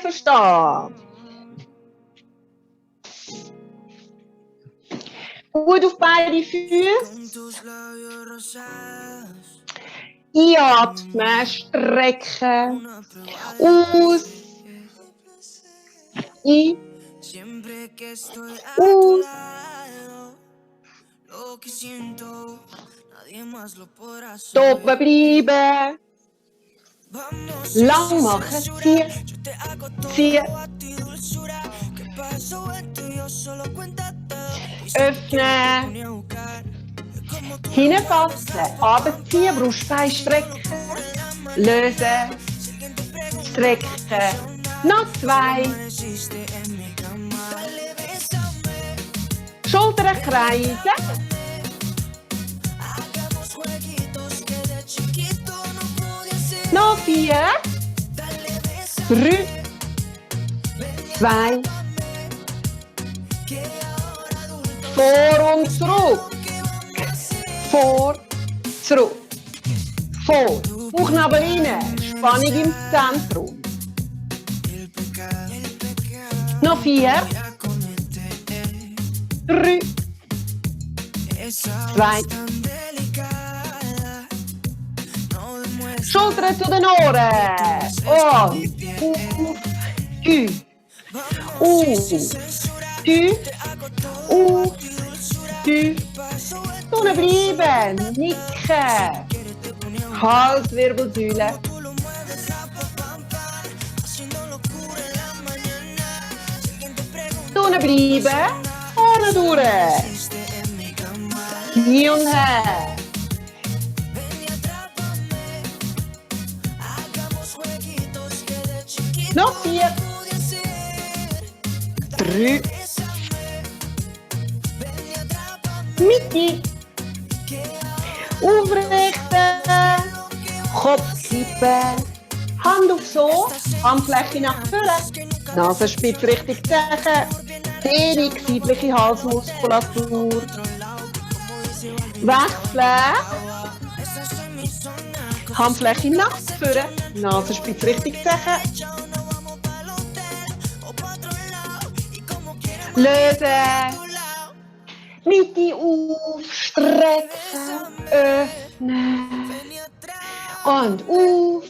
verstehen. Gut auf beide Füße. Einatmen, strecken. Aus. Ein. Aus. Stoppen bleiben. Lang machen. Ziehen. Ziehen. Öffnen. Hinfassen. Abziehen. Brustbein strecken. Lösen. Strecken. Noch 2. Schultern kreisen. Noch 4. 3. 2. Vor und zurück. Vor, zurück. Vor. Bauchnabel rein. Spannung im Zentrum. Noch 4. 3. 2. Schultern zu den Ohren. Und auf. Tief. Tief. Tief. Unten bleiben. Nicken. Halswirbelsäule. Unten bleiben. Vorne durch. Hin und her. Noch 4. 3. Mitte. Aufrichten. Kopf kippen. Hand auf so. Handfläche nach vorne. Nasenspitze Richtung Zeche. Dehnung, seitliche Halsmuskulatur. Wechseln. Handfläche nach vorne. Nasenspitze Richtung Zeche. Lösen. Mitte aufstrecken. Öffnen. Und auf.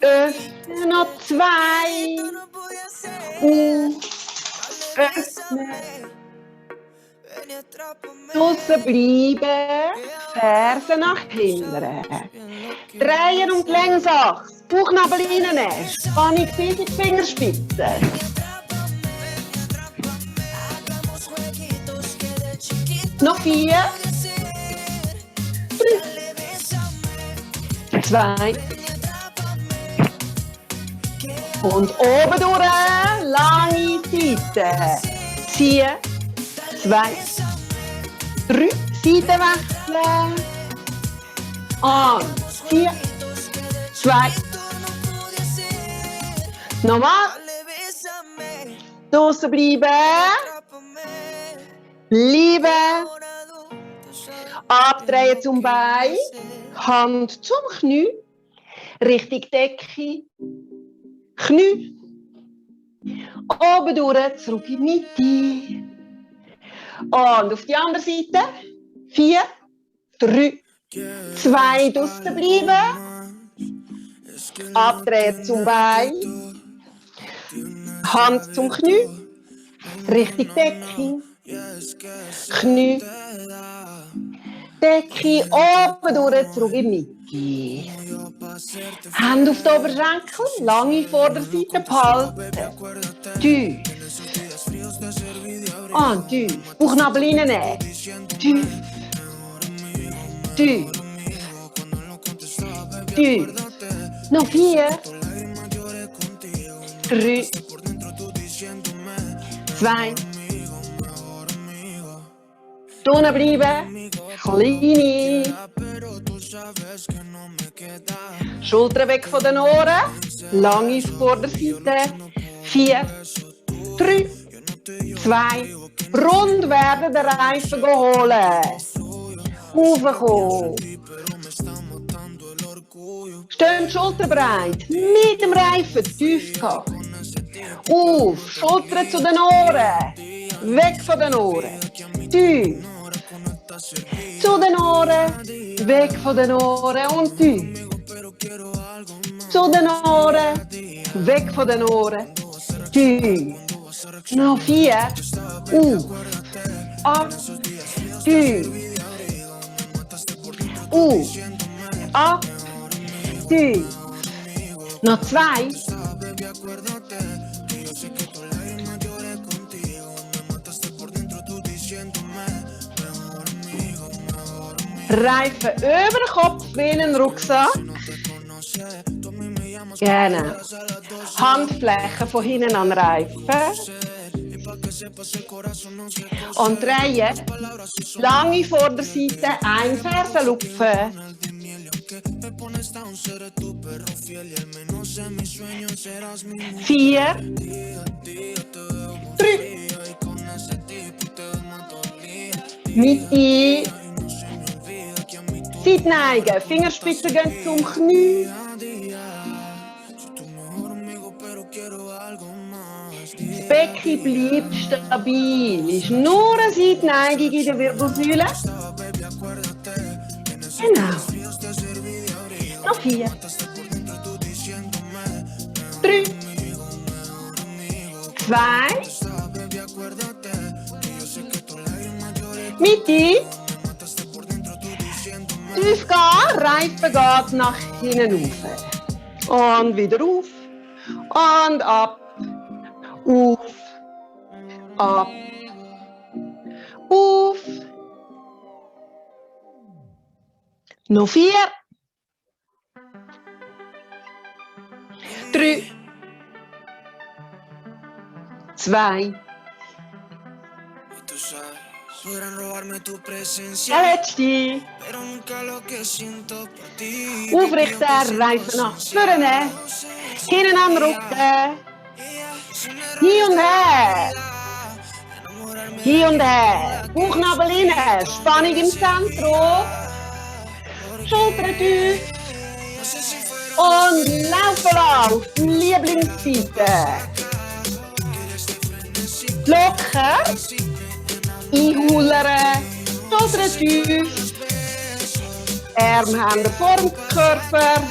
Öffnen. Noch 2. Auf. Öffnen. Draussen bleiben. Fersen nach hinten. Drehen und Längsachse. Bauchnabel reinnehmen. Spannung bis in die Fingerspitzen. Noch 4. 3. 2. Und oben durch. Lange Seite. Ziehen. 2. 3. Seite wechseln. Und 4. 2. Nochmal. Draussen bleiben. Bleiben. Abdrehen zum Bein. Hand zum Knie. Richtung Decke. Knie. Oben durch, zurück in die Mitte. Und auf die andere Seite. 4, 3, 2, draussen bleiben. Abdrehen zum Bein. Hand zum Knie. Richtung Decke. Knie. Decke oben durch, zurück in die Mitte. Hände auf die Oberschenkel, lange Vorderseite behalten. Tief. Und tief. Bauchnabel reinnehmen. Tief. Tief. Tief. Noch 4. 3. 2. Unten bleiben. Kleine. Schultern weg von den Ohren. Lange Vorderseite. 4. 3. 2. Rund werden, den Reifen holen. Raufkommen. Stehen schulterbreit, mit dem Reifen tief gehen. Auf, Schultern zu den Ohren, weg von den Ohren, tief. Zu den Ohren, weg von den Ohren und tief. Zu den Ohren, weg von den Ohren, tief. Noch 4, auf, ab, tief. Auf, ab, tief. Noch 2. Reifen über den Kopf wie einen Rucksack. Genau. Handflächen von hinten an den Reifen. Und drehen. Lange Vorderseite, ein Fersen lupfen. 4, 3. Mitte. Seite neigen, Fingerspitzen gehen zum Knie. Das Becken bleibt stabil. Ist nur eine Seitneigung in der Wirbelsäule. Genau. Noch 4. 3. 2. Mitte. Tief gehen, Reifen geht nach hinten auf. Und wieder auf. Und ab. Auf. Ab. Auf. Noch 4. 3. 2. Der letzte. Aufrichten, Reifen nach vorne. Hinten am Rücken. Hier und her. Hier und her. Bauchnabel rein. Spannung im Zentrum. Schultern tief. Und laufen auf. Lieblingsseite. Locker. Einholen. Schultern tief. Armhände vor dem Körper.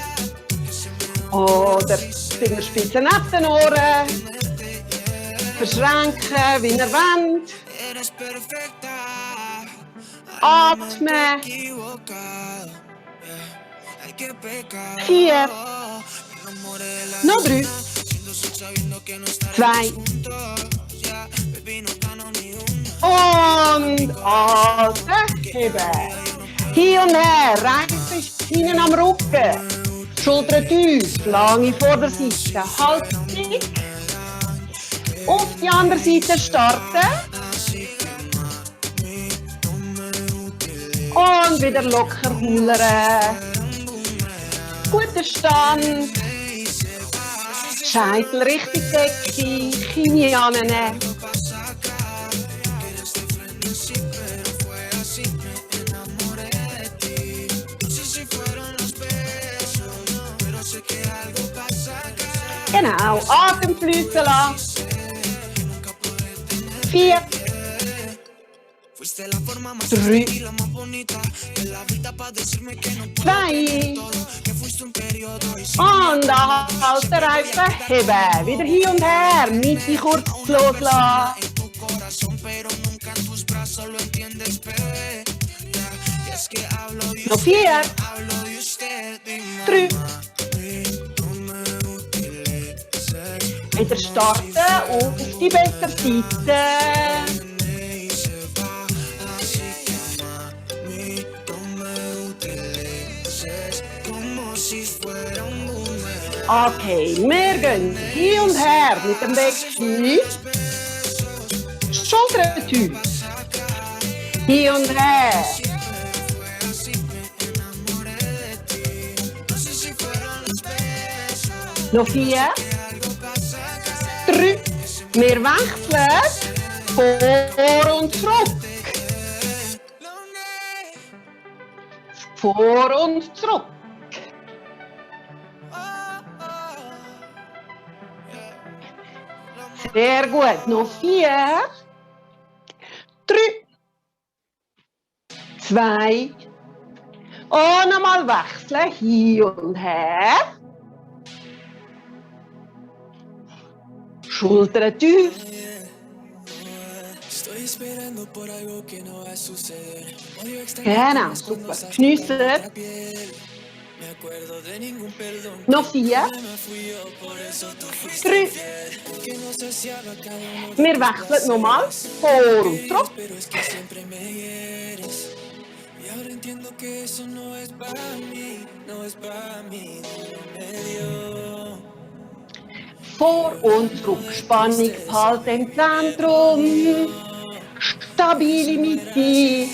Oder Fingerspitzen neben den Ohren. Verschränken, wie ihr wollt. Atmen. 4. Noch 3. 2. Und heben. Hier und her, Reifen hinten am Rücken. Schultern tief, lange Vorderseite, Hals dick. Auf die andere Seite starten. Und wieder locker hullern. Guter Stand. Scheitel richtig Decke, Knie annehmen. Genau, Atem fließen lassen. 4. 3. 2. Und anhalten, Reifen heben. Wieder hier und her. Mitte kurz loslassen. Noch 4. 3. Wieder starten auf die bessere Seite. Okay, wir gehen hin und her mit dem Becken. Schultern tief. Hin und her. Noch 4. 3. Wir wechseln. Vor und zurück. Vor und zurück. Sehr gut. Noch 4, 3, 2. Und nochmal wechseln. Hin und her. Schultern tief. Genau, super. Geniessen. Noch 4, 3. Wir wechseln nochmal. Vor und zurück. Vor und zurück. Spannung behalten im Zentrum. Stabile Mitte.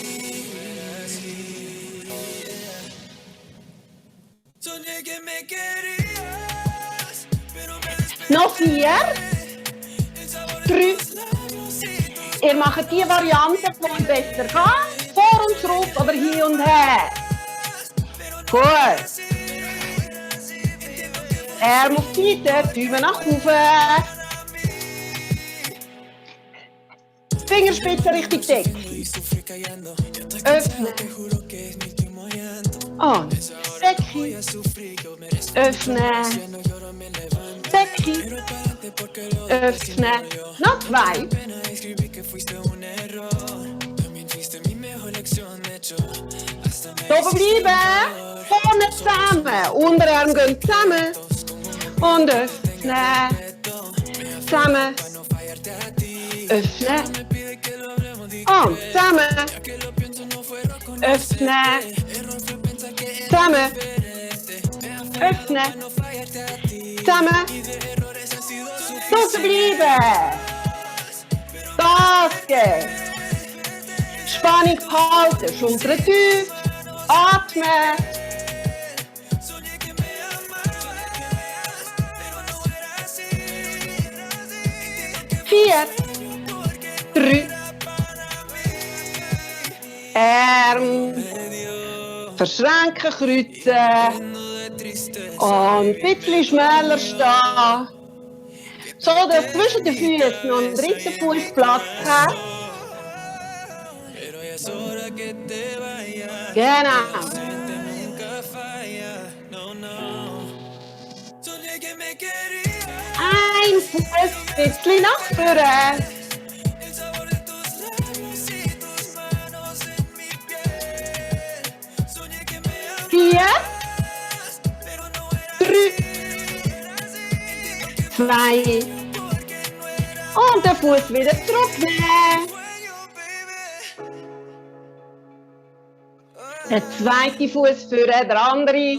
Noch 4, 3. Ihr macht die Variante, die besser kann. Vor und zurück oder hin und her. Gut. Arm auf die Seite, Daumen nach oben. Fingerspitze Richtung Decke. Öffnen. Und Decke. Öffnen. Decke. Öffnen. Noch 2. Oben bleiben. Vorne zusammen. Unterarm gehen zusammen. Und öffnen. Zusammen. Öffnen. Und zusammen. Öffnen. Zusammen. Öffnen. Zusammen. Draussen bleiben. Gas geben. Spannung behalten. Schultern tief. Atmen. Vier, 3. Arm. Verschränken, kreuzen. Und ein bisschen schmäler stehen. So, dass zwischen den Füßen noch ein dritter Fuß Platz hat. Genau. Ein Fuß ein bisschen nach vorne. Vier, 3, 2. Und den Fuß wieder zurücknehmen. Der zweite Fuß führen, der andere.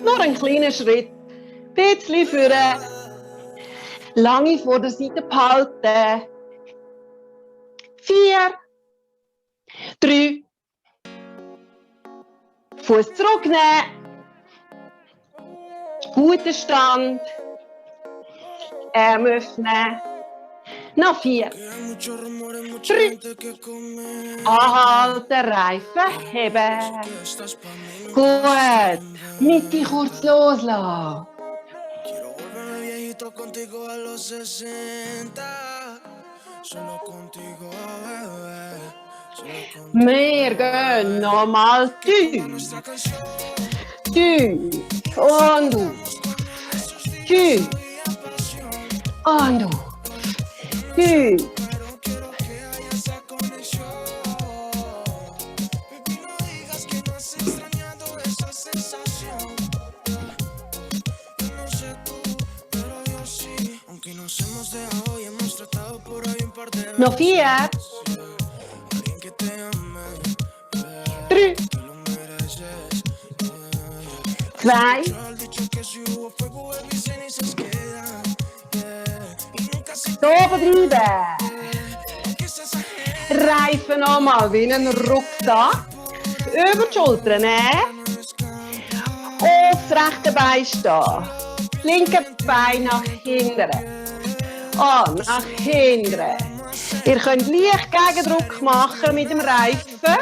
Nur ein kleiner Schritt. Ein bisschen führen. Lange vor der Seite behalten. 4, 3. Fuß zurücknehmen. Guter Stand. Arm öffnen. Noch 4, 3. Anhalten, Reifen heben. Gut. Mitte kurz loslassen. Wir gehen nochmal tief. Tief. Und auf. Tief. Und auf. Tief. Noch 4, 3, 2. Oben bleiben. Reifen nochmal wie einen Rucksack. Über die Schultern nehmen. Auf das rechte Bein stehen. Das linke Bein nach hinten. Und nach hinten. Ihr könnt leicht Gegendruck machen mit dem Reifen.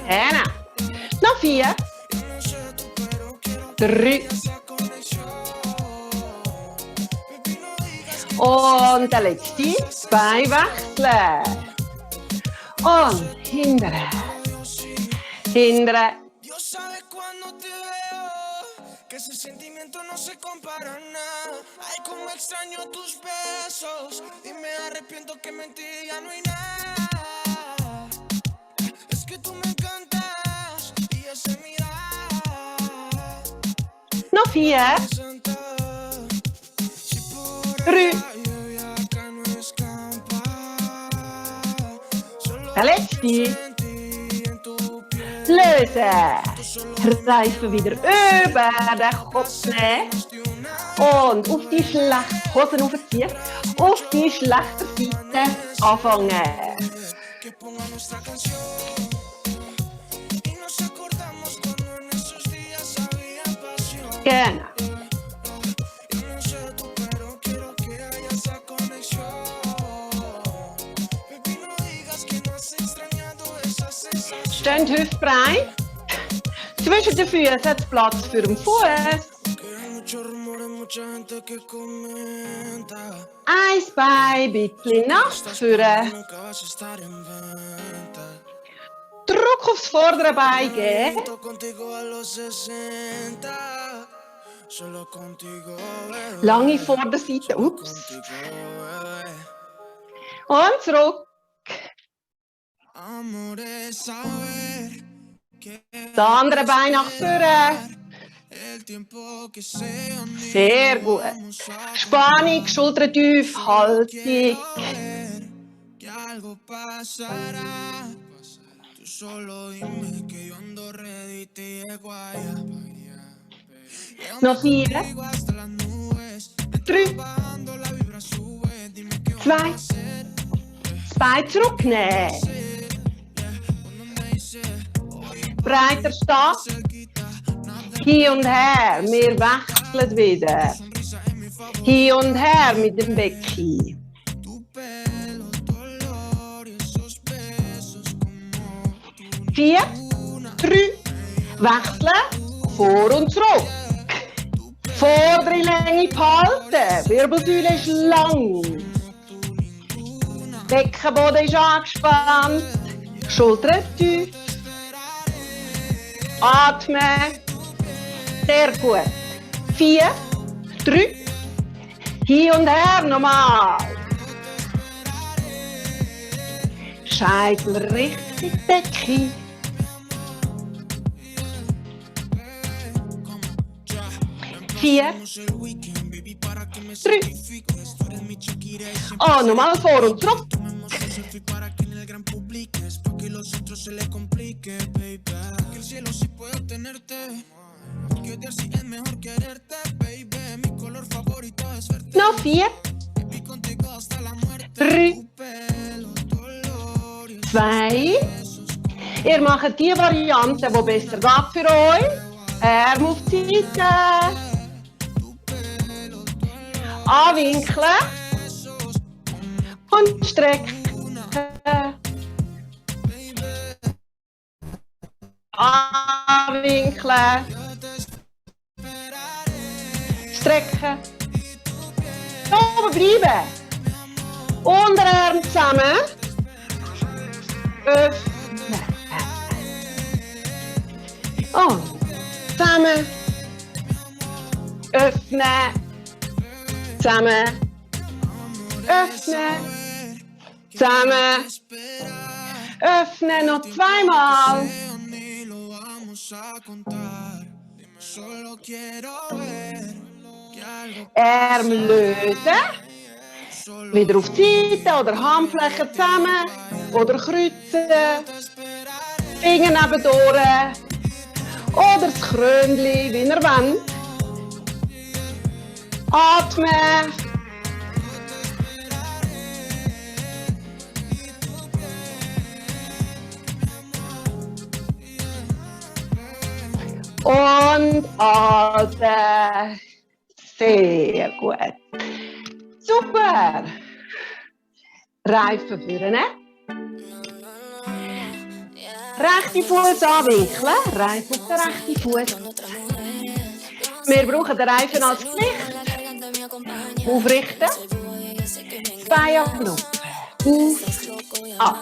Genau. Noch 4. 3. Und der letzte. Bein wechseln. Und hindere. Hindere. Ese sentimiento no se compara a nada. Ay, como extraño tus besos. Y me arrepiento que mentí, ya no hay nada. Es que tú me encantas. Y ese mirar. Noch 4. 3. Der letzte. Lösen. Reifen wieder über den Kopf nehmen. Und auf die Hosen aufziehen. Auf die schlechte Seite anfangen. Genau. Stehen hüftbreit. Zwischen den Füßen hat es Platz für den Fuß. Ein Bein ein bisschen nach vorne. Druck aufs vordere Bein geben. Lange Vorderseite. Ups. Und zurück. Das andere Bein nach vorne. Sehr gut. Spannung, Schultern tief, Haltung. Noch 4. 3. 2. Das Bein zurücknehmen. Breiter stehen. Hin und her. Wir wechseln wieder. Hin und her mit dem Becken. 4. 3. Wechseln. Vor und zurück. Vordere Länge behalten. Wirbelsäule ist lang. Beckenboden ist angespannt. Schultern tief. Atmen. Sehr gut. 4. 3. Hin und her nochmal. Scheitel richtig Becken. 4. 3. Oh, nochmal vor und zurück. Noch 4. 3. 2. Ihr macht die Variante, die besser geht für euch. Arm auf die Seite. Anwinkeln. Und strecken. Anwinkeln. Strecken. Oben bleiben. Unterarm zusammen. Öffnen. Und zusammen. Öffnen. Zusammen. Öffnen. Zusammen. Öffnen. Noch zweimal. Arm lösen. Wieder auf die Seite oder Handflächen zusammen. Oder kreuzen. Finger nebendurch. Oder das Krönchen, wie ihr wollt. Atmen. Und atmen. Sehr gut. Super. Reifen führen. Rechte Fuß anwinkeln. Reif auf den rechten Fuß. Wir brauchen den Reifen als Gewicht. Aufrichten. Bein ablaufen. Auf. Ab.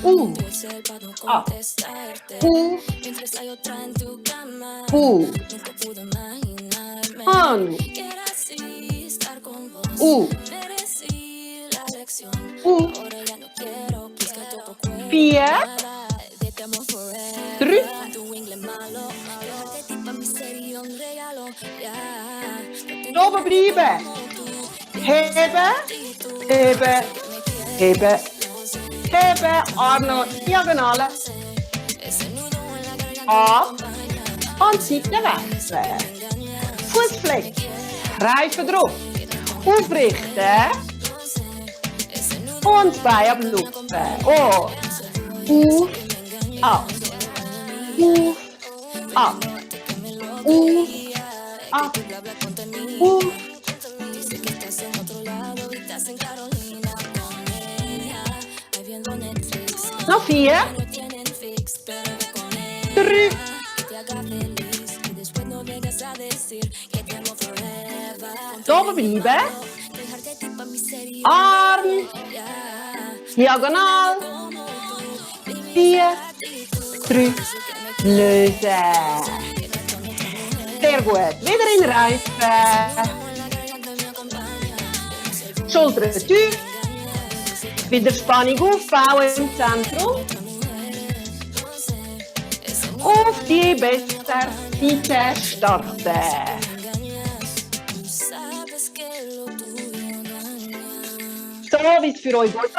Auf. Ab. Auf. Auf. An. Auf. 4, 3, oben bleiben. Heben, heben, heben, heben, Arme Diagonale. Ab und Seite wechseln. Fußfleck, Reifen drauf. Aufrichten. Und Bein ablupfen. Oh. Auf, ab. Auf, ab. Auf, ab. Auf. Noch 4. 3. Oben bleiben. Arm. Diagonal. 4, 3. Lösen. Sehr gut. Wieder in Reifen. Schultern tief. Wieder Spannung aufbauen im Zentrum. Auf die beste Seite starten. So wie es für euch geht.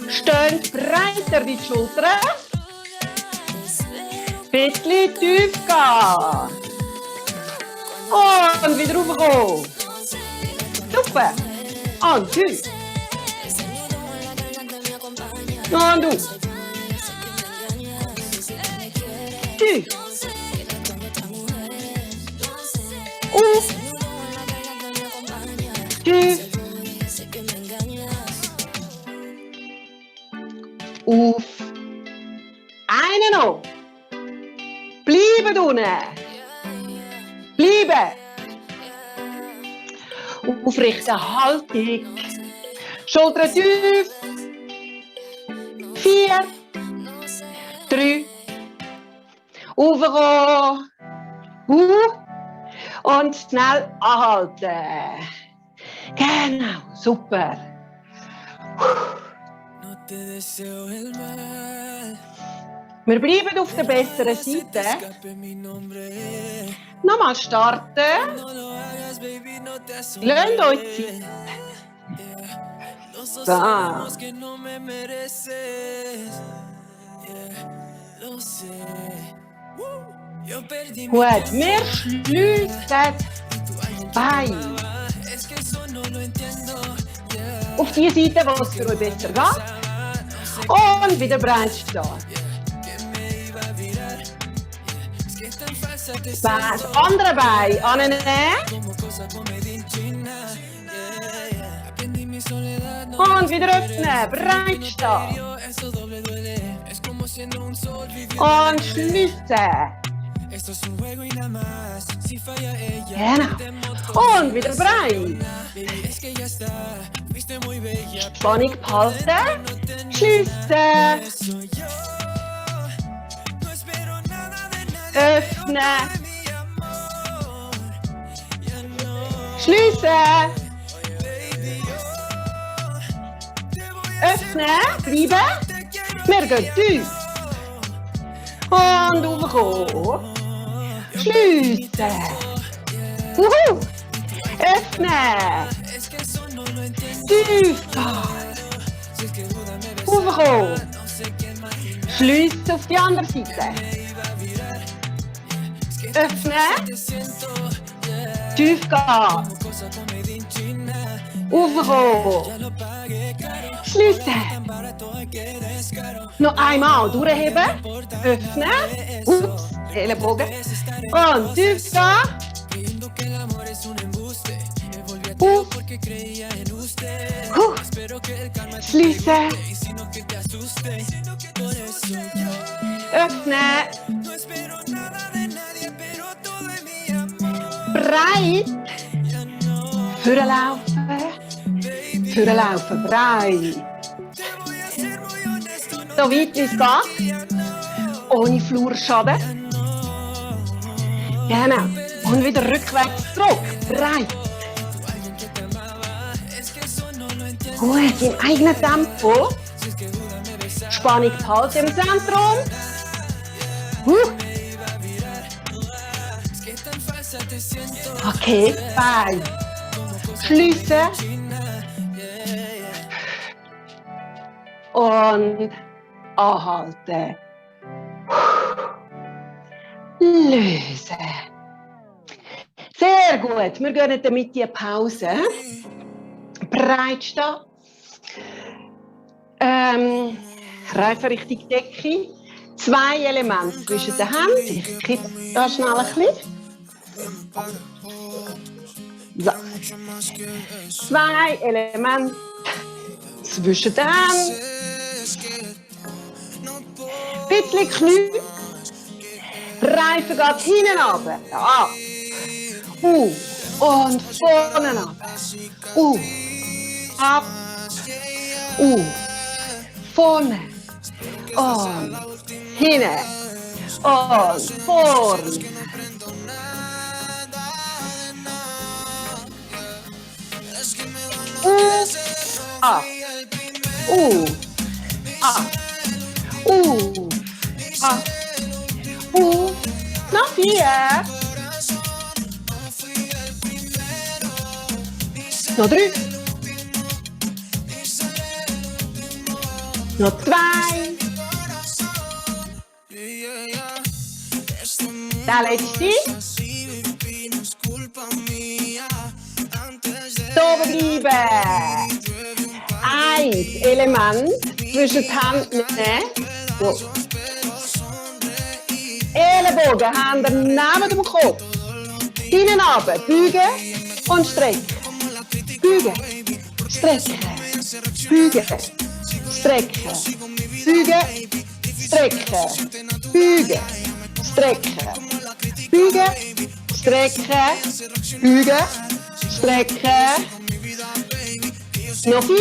Stöhnt breiter die Schultern. Bisschen tief gehen. Und wieder raufkommen. Super. Und tief. Und auf. Tief. Auf. Tief. Auf. Einen noch. Bleiben unten. Bleiben. Aufrichten, Haltung. Schultern tief. 4, 3. Aufkommen. Und schnell anhalten. Genau, super. Wir bleiben auf der besseren Seite. Nochmal starten. Lasst euch Zeit. So. Gut, wir schliessen Bein. Auf die Seite, wo es für euch besser geht. Und wieder breit stehen. Das andere Bein annehmen. Und wieder öffnen, breit stehen. Und schliessen. Genau. Und wieder breit. Spannung behalten. Schliessen. Öffnen. Schliessen. Öffnen. Bleiben. Wir gehen tief. Und hochkommen. Schliessen. Öffnen. Tief gehen. Hochkommen. Schliessen auf die andere Seite. Öffnen. Tief gehen. Hochkommen. Schliessen. Noch einmal durchheben. Öffnen. Ups, Ellenbogen. Und tief gehen. Schließen. Öffnen. Breit. Vorlaufen. Vorlaufen. Breit. So weit wie es geht. Ohne Flurschaden. Genau. Und wieder rückwärts zurück. Breit. Gut, im eigenen Tempo. Spannung behalten im Zentrum. Okay, Bein. Schließen. Und anhalten. Lösen. Sehr gut. Wir gehen damit die Pause. Breit stehen. Reifen Richtung Decke. 2 Elemente zwischen den Händen. Ich kippe da schnell ein bisschen. So. 2 Elemente zwischen den Händen. Ein bisschen Knie. Reifen geht hinten runter. Ja. Und vorne ab. Ab. Vorne. Und hinten. Und vorne. Ab. Ab. Noch 4. Noch 3. Noch 2. Der letzte. Da bleiben. 1 Element zwischen den Händen nehmen. So. Ellenbogen, Hände neben dem Kopf. Hinten runter, beugen und strecken. Beugen, strecken, beugen, strecken, beugen, strecken, beugen, strecken, beugen, strecken, beugen, strecken. Noch 4.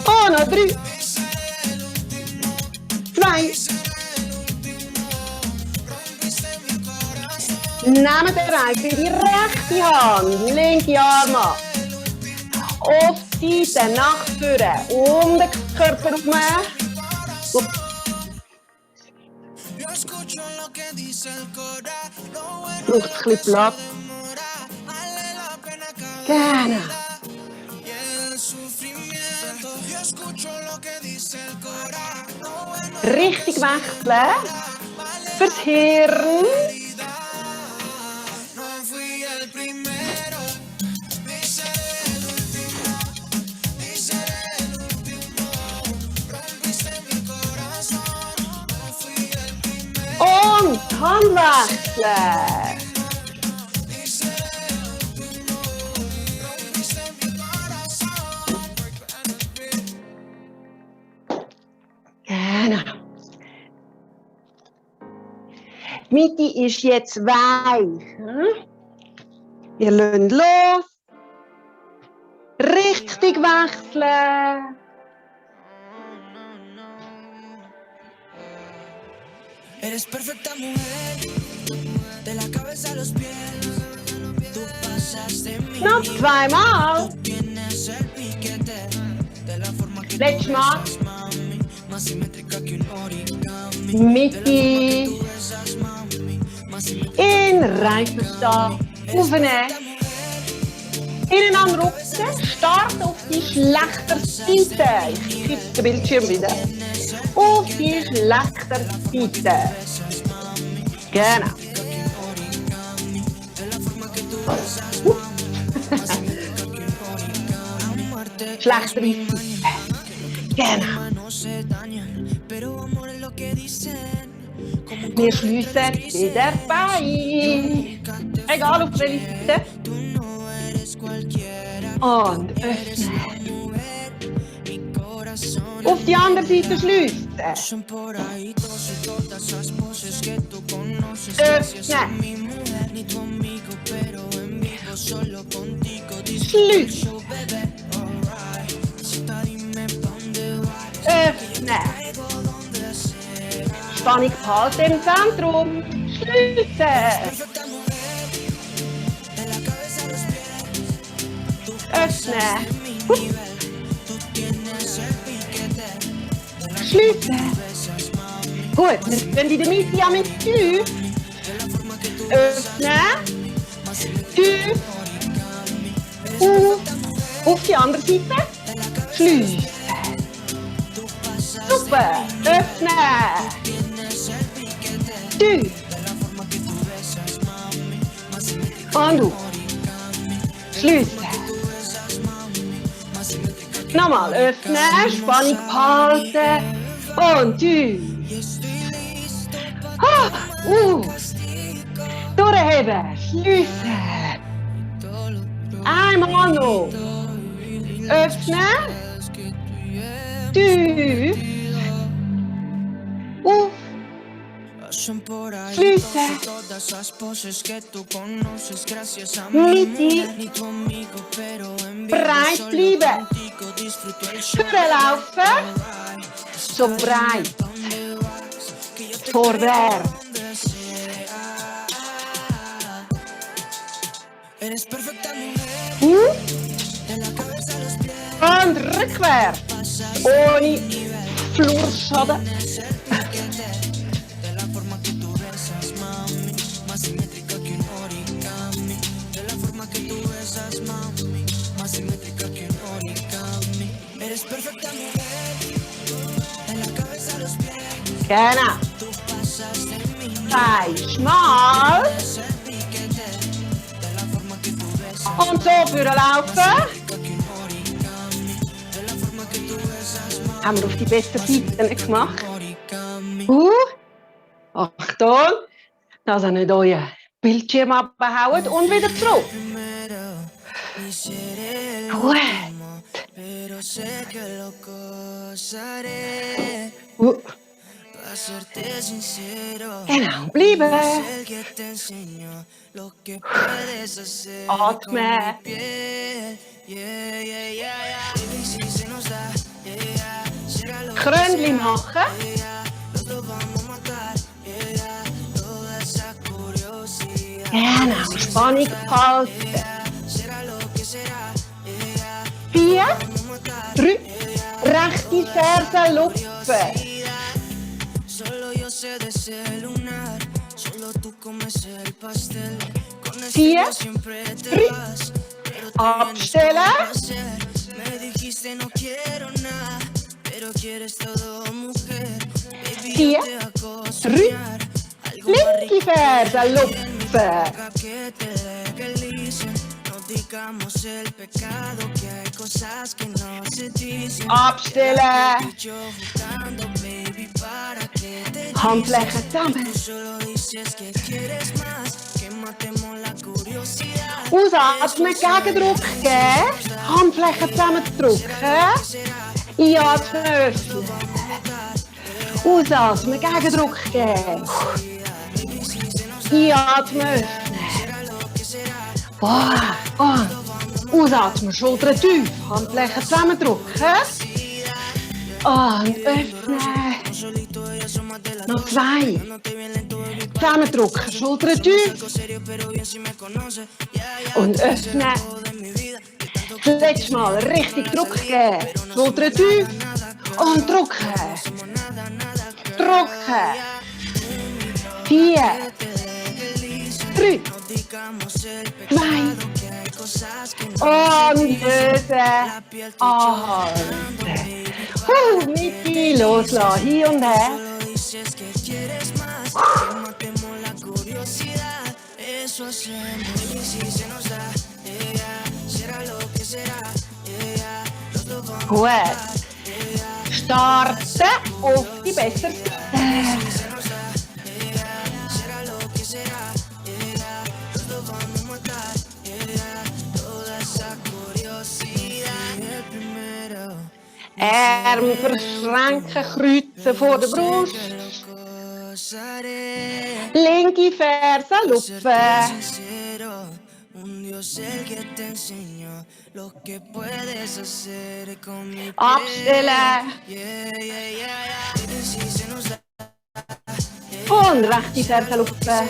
Oh, noch 3. 2. Nehmt den Reifen in die rechte Hand, linke Arm ab. Auf die Seite, nach vorne, um den Körper herum. Braucht ein bisschen Platz. Genau. Richtig wechseln. Fürs Hirn. Und Handwechseln. Genau. Die Mitte ist jetzt weich. Wir lassen los. Richtig wechseln. Eres perfecta mujer, de la cabeza a los pies. Tú pasas de mí. Noch 2 Mal. Tienes el piquete de la forma que Letztes Mal. mami, más simétrica que un origami. Mitte. In Reifen stehen. Aufnehmen. Ineinander rutschen. Start auf die schlechte Seite. Ich kippe den Bildschirm wieder. Auf die schlechte Seite. Genau. Schlechtere Seite. Genau. No se dañan, pero amor es lo que dicen. Wir schliessen wieder bei. Egal auf welche Seite. Und öffnen. Auf die andere Seite schliessen. Öffnen. Schliessen. Öffnen. Spannung behalten im Zentrum. Schliessen. Öffnen. Schliessen. Gut, wir können in der Mitte ja mit tief. Öffnen. Tief. Auf die andere Seite. Schliessen. Super. Öffnen. Tief. Und auf. Schliessen. Nochmal öffnen, Spannung behalten und tief. Durchheben, schliessen. Einmal noch. Öffnen. Tief. Auf. Schliessen. Mitte. Breit bleiben. Vorlaufen. So breit. Vorwärts. Und rückwärts. Ohne Flurschaden. Genau. Zweimal. Und so vorlaufen. Haben wir auf die beste Seite nicht gemacht. Achtung, dass ihr nicht euren Bildschirm abhaut und wieder zurück. Gut. Genau, bleiben. Atmen. Krönchen machen. Genau, Spannung behalten. 4, 3, rechte Ferse lupfen. 4, 3, abstellen. 4, 3, linke Ferse lupfen. Abstellen. Handflächen zusammen. Ausatmen, Gegendruck geben. Handflächen zusammendrücken. Einatmen, öffnen. Ausatmen, Gegendruck geben. Einatmen, öffnen. Ausatmen, Schultern tief. Handflächen zusammendrücken. Und öffnen. Noch 2. Zusammendrücken, Schultern tief. Und öffnen. Das letzte Mal richtig Druck geben. Schultern tief. Und drücken. Drücken. 4. 3. 2. Und lösen. Anhalten. Mitte loslassen. Hier und her. Gut. Starten auf die bessere Seite. Arm verschränken, kreuzen vor der Brust. Linke Ferse lupfen. Abstellen. Und rechte Ferse lupfen.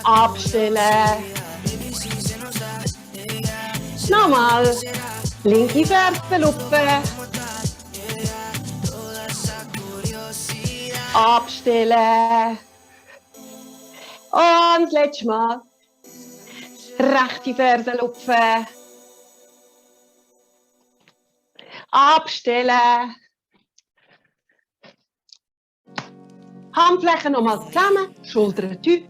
Abstellen. Nochmal. Linke Ferse lupfen. Abstellen. Und letztes Mal. Rechte Ferse lupfen. Abstellen. Handflächen nochmal zusammen, Schultern tief.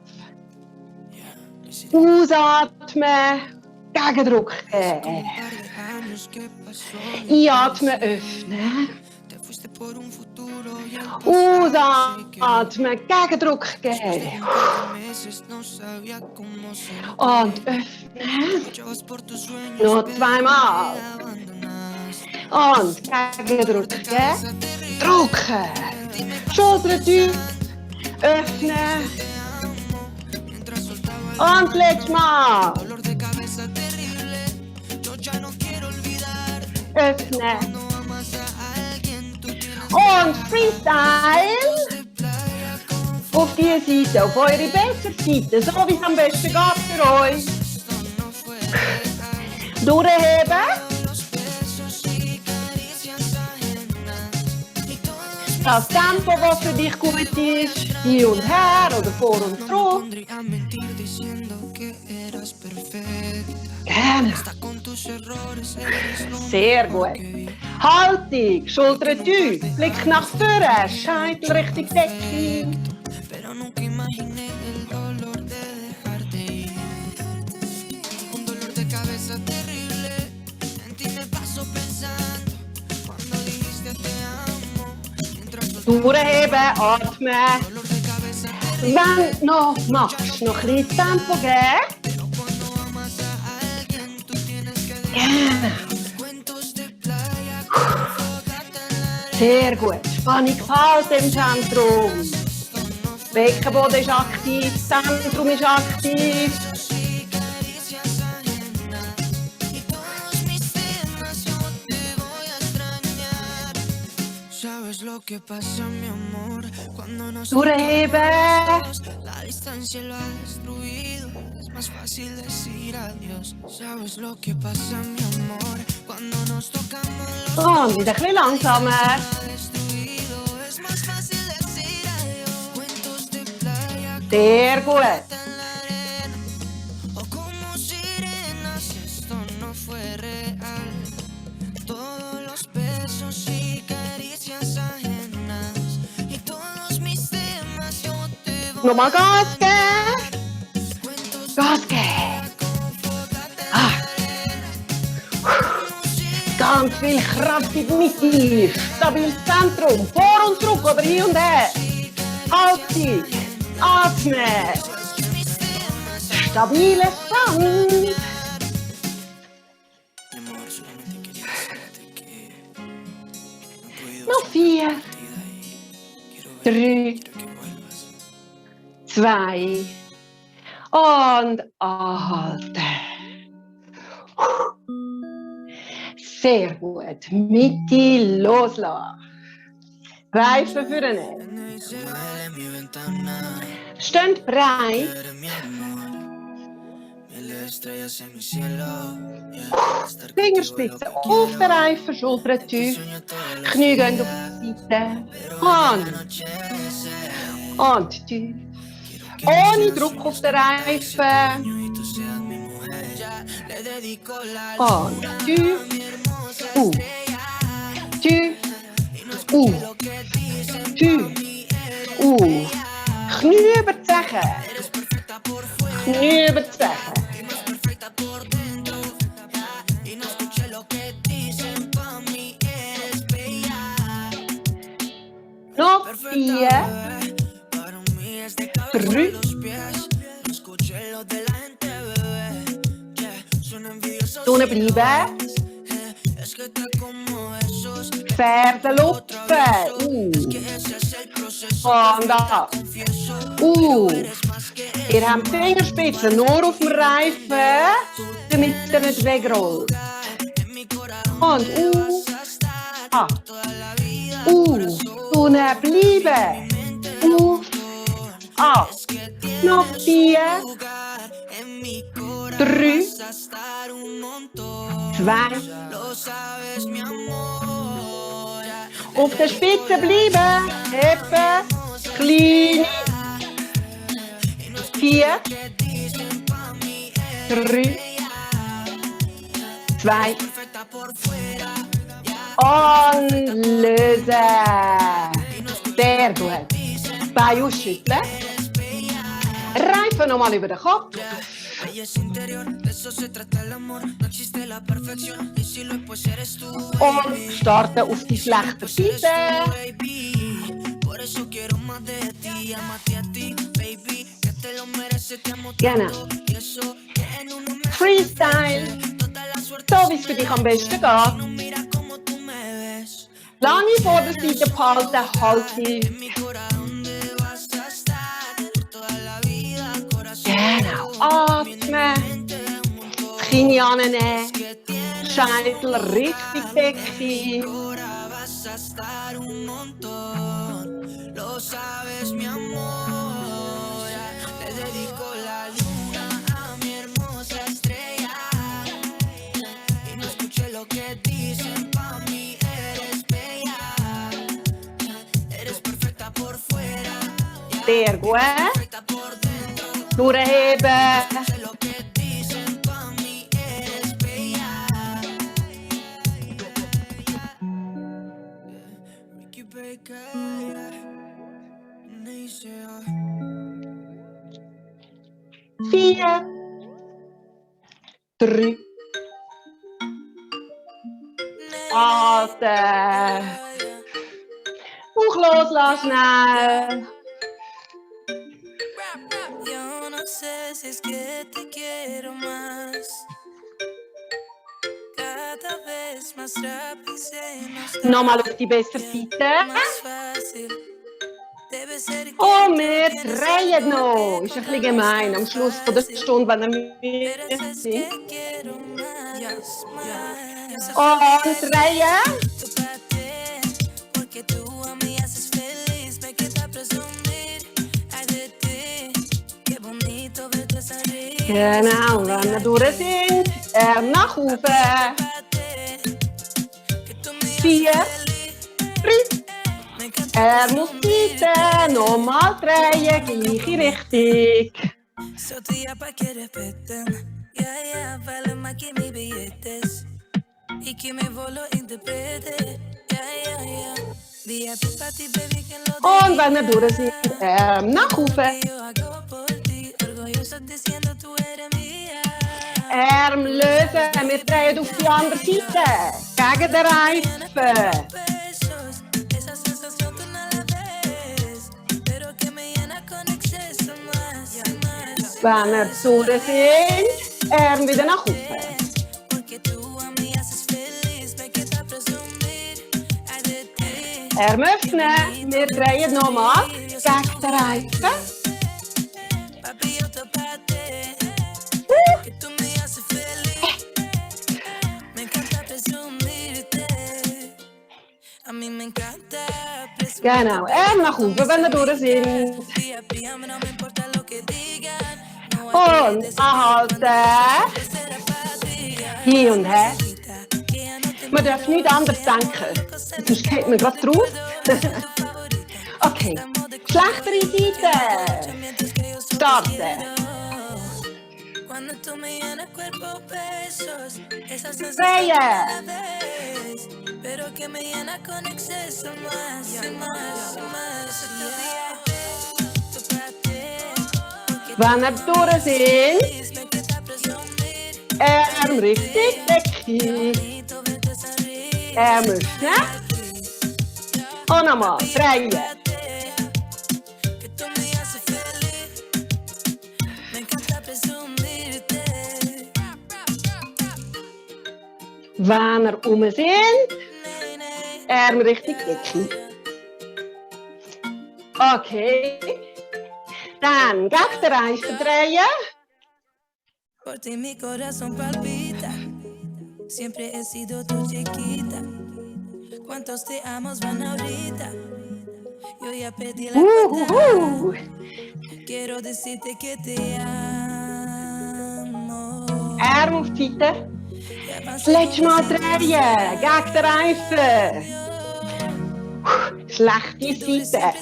Ausatmen, Gegendruck geben. Einatmen, öffnen. Ausatmen, Gegendruck geben. Und öffnen. Noch zweimal. Und Gegendruck geben. Drücken. Schultern tief. Öffnen. Und letztes Mal. Öffnen. Und Freestyle. Auf die Seite, auf eure bessere Seite, so wie es am besten geht für euch. Durchheben. Das Tempo, das für dich gut ist, hin und her oder vor und zurück. Gerne. Sehr gut. Haltung, Schultern tief, Blick nach vorne, Scheitel Richtung Decke. Durchheben, atmen. Wenn du noch magst, noch ein bisschen Tempo geben. Genau. Sehr gut. Spannung behalten im Zentrum. Beckenboden ist aktiv, das Zentrum ist aktiv. Durchheben. Und wieder ein bisschen langsamer. Sehr gut. Nochmal Gas geben. Gas geben. Ah. Ganz viel Kraft in die Mitte. Stabiles Zentrum. Vor und zurück oder hin und her. Haltung. Atmen. Stabiler Stand. Noch 4. 3. 2 und anhalten. Sehr gut. Mitte loslassen. Reifen vorne. Steht breit. Fingerspitzen auf den Reifen, Schultern tief. Knie gehen auf die Seite. Und tief. Ohne Druck auf den Reifen. Und tief. Tief. Tief. Knie über die Zeche. Knie über die Zeche. Noch 4. 3. Stehen bleiben. Fersen lupfen. Und da. Ihr habt die Fingerspitzen nur auf dem Reifen, damit er nicht wegrollt. Und unten bleiben. Noch 4, 3, 2. Auf der Spitze bleiben. Heben. Klein. 4, 3, 2. Und lösen. Sehr gut. Beine ausschütteln. Reifen nochmal über den Kopf. Und starten auf die schlechte Seite. Genau. Freestyle. So wie es für dich am besten geht. Lange Vorderseite behalten, halte. Genau. Atmen. Knie annehmen. Scheitel richtig Decke. Sehr gut. Durchheben. Vier, 3. Atmen. Bauch loslassen. Yo no sé si es que te quiero más. Cada vez más rápido se nos da Nochmal auf die bessere Seite. más fácil. Debe ser que Und wir drehen noch. Ist ein bisschen gemein am Schluss von der Stunde, wenn wir eres mit es sind. que quiero más. Und drehen. Tú para ti, porque tú a mí haces feliz. Me queda presumir, ay de ti. Qué bonito verte sonreír. Genau, wenn wir durch sind, nach oben. 4, 3. Muss Seite, nochmal drehen, gleiche Richtung. So tú ya pa' que respeten. Ya, vale más que mis billetes. Y que mi voz lo interprete. Ya. VIP pa' ti, baby, que lo Und wenn wir durch sind, nach oben. yo hago por ti. Orgulloso diciendo tú eres mía. Arm lösen, wir drehen auf die andere Seite. Gegen den Reifen. Besos, esa sensación tú no la ves. Pero que me llena con exceso más. Wenn wir durch sind, Arm wieder nach oben. Porque tú a mí haces feliz. Me queda presumir, ay de ti. Arm öffnen, wir drehen nochmal gegen den Reifen. Papi, yo te pate, que tú me haces feliz. Me encanta presumirte. A mí me encanta presumirte. Genau, Arm nach oben, wenn wir durch sind. VIP, a mí no me importa lo que digan. No hay Und que anhalten. será para ti. Hin und her. Que ya no te Man darf nichts anderes denken. Sonst geht man gerade drauf. Okay, schlechtere Seite. Starten. Cuando tú me llenas cuerpo besos, esa sensación Drehen. a la vez, pero que me llena con exceso más y más. Tú para ti, Wenn wir durch sind, me queda presumir, Arm richtig Decke. bonito verte sonreír. Arm öffnen. Und nochmal drehen. Que tú me haces feliz, me encanta presumirte. Wenn ihr rum sind, Arm Richtung Decke. Okay. Dann gegen den Reifen drehen. Por ti mi corazón palpita. Siempre he sido tu chiquita. ¿Cuántos te amos van ahorita? Yo ya pedí la cuenta. Quiero decirte que te amo. Arm auf die Seite. Das letzte Mal drehen. Gegen den Reifen. Schlechte Seite.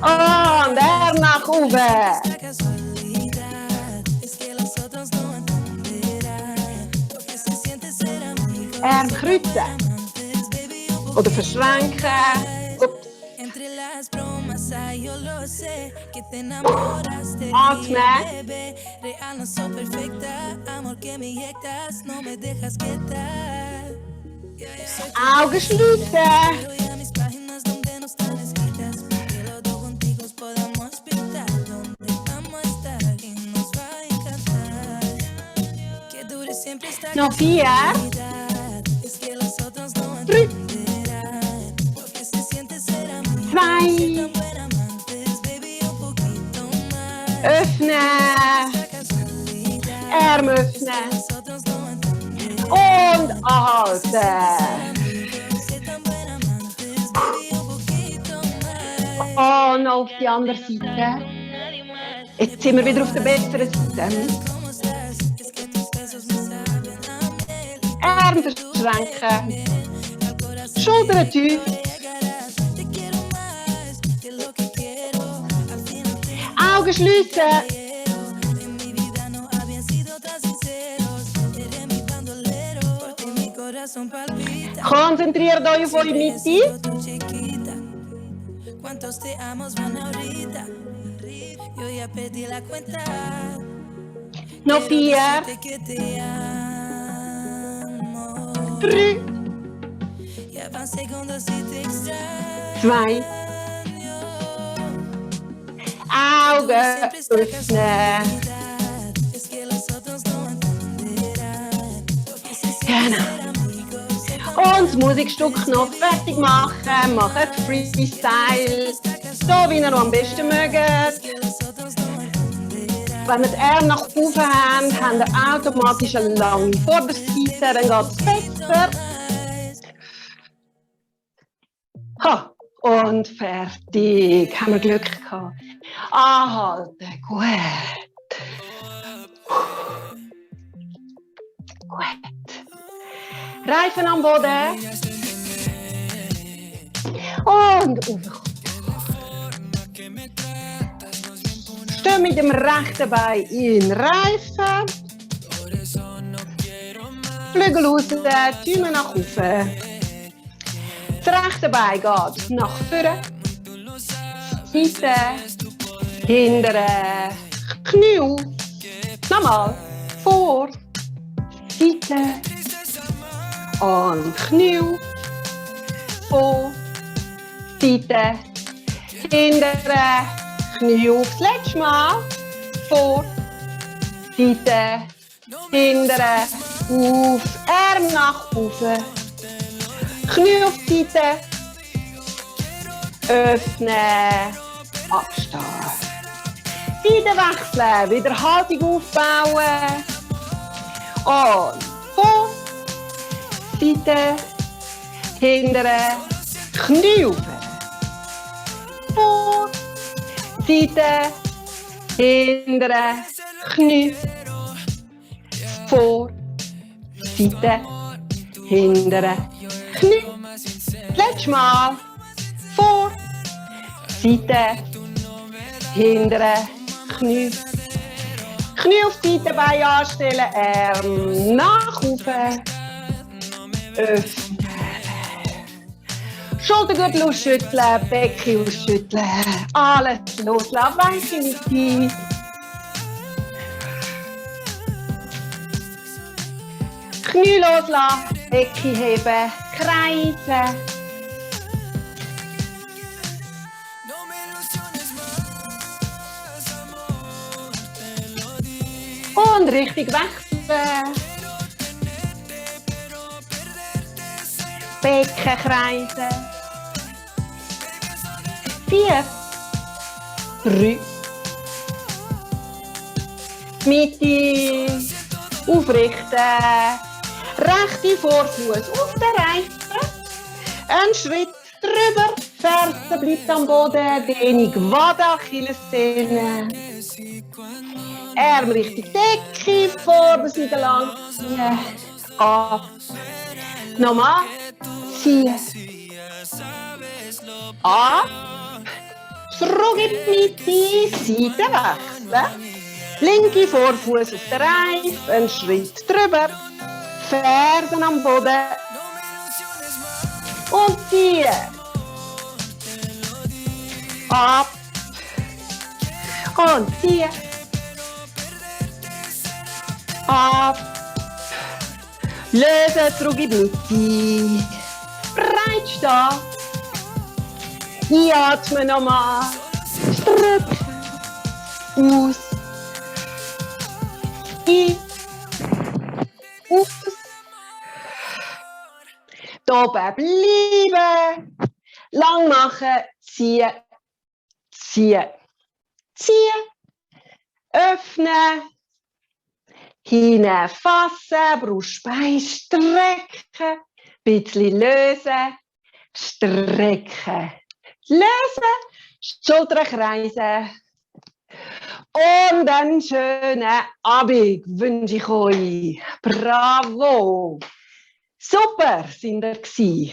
Und Arm nach oben. Arm kreuzen. Oder verschränken. Ups. Atmen. Augen schließen. Noch 4. 3. 2. Öffnen. Arm öffnen. Und anhalten. Und auf die andere Seite. Jetzt sind wir wieder auf der besseren Seite. Arm verschränken. Schultern tief. Augen schließen. Konzentriert euch auf eure Mitte. ¿Cuántos te amos van ahorita? Yo ya pedí la cuenta. Noch 4. 3. 2. Augen öffnen. Genau. Und das Musikstück noch fertig machen. Macht Freestyle. So wie ihr am besten mögt. Wenn ihr die Arme nach oben habt, habt ihr automatisch eine lange Vorderseite, dann geht es besser. Ha, und fertig. Haben wir Glück gehabt. Anhalten, gut. Gut. Reifen am Boden. Und aufkommen. Steh mit dem rechten Bein in den Reifen. Flügel raus, Daumen nach oben. Das rechte Bein geht nach vorne. Seite, hintere, Knie auf. Nochmal. Vor, Seite und Knie auf. Vor, Seite, hintere, Knie auf. Das letzte Mal. Vor, Seite, hintere, auf. Arm nach oben. Knie auf die Seite. Öffnen. Abstehen. Seite wechseln. Wieder Haltung aufbauen. Und vor. Seite. Hintere. Knie auf. Vor. Seite. Hintere. Knie. Vor. Seite. Hintere. Knie. Letztes Mal. Vor. Seite. Hintere. Knie. Knie auf die Seite, Beine anstellen. Arm nach oben. Öffnen. Schultergürtel ausschütteln. Becken ausschütteln. Alles loslassen. Weiche nicht tief. Knie loslassen. Becken heben. Kreisen. Und richtig wechseln. Becken kreisen. 4, 3, Mitte, aufrichten, rechte Vorfuß auf der Reife, einen Schritt drüber, Ferse bleibt am Boden, Dehnung Wade, Achillessehne, Arm Richtung Decke, Vorderseite lang ziehen, ab, nochmal, ziehen, ab, zurück in die Mitte, Seite wechseln. Linke Vorfuß auf der Reife, einen Schritt drüber, Fersen am Boden und ziehen. Ab und ziehen. Ab. Lösen, zurück in die Mitte. Breit stehen. Einatmen nochmal. Strecken. Aus. Ein. Aus. Da oben bleiben. Lang machen. Ziehen. Ziehen. Ziehen. Öffnen. Hinfassen. Brustbein strecken. Bisschen lösen. Strecken. Lösen. Schultern kreisen. Und einen schönen Abend wünsche ich euch. Bravo! Super sind ihr gewesen.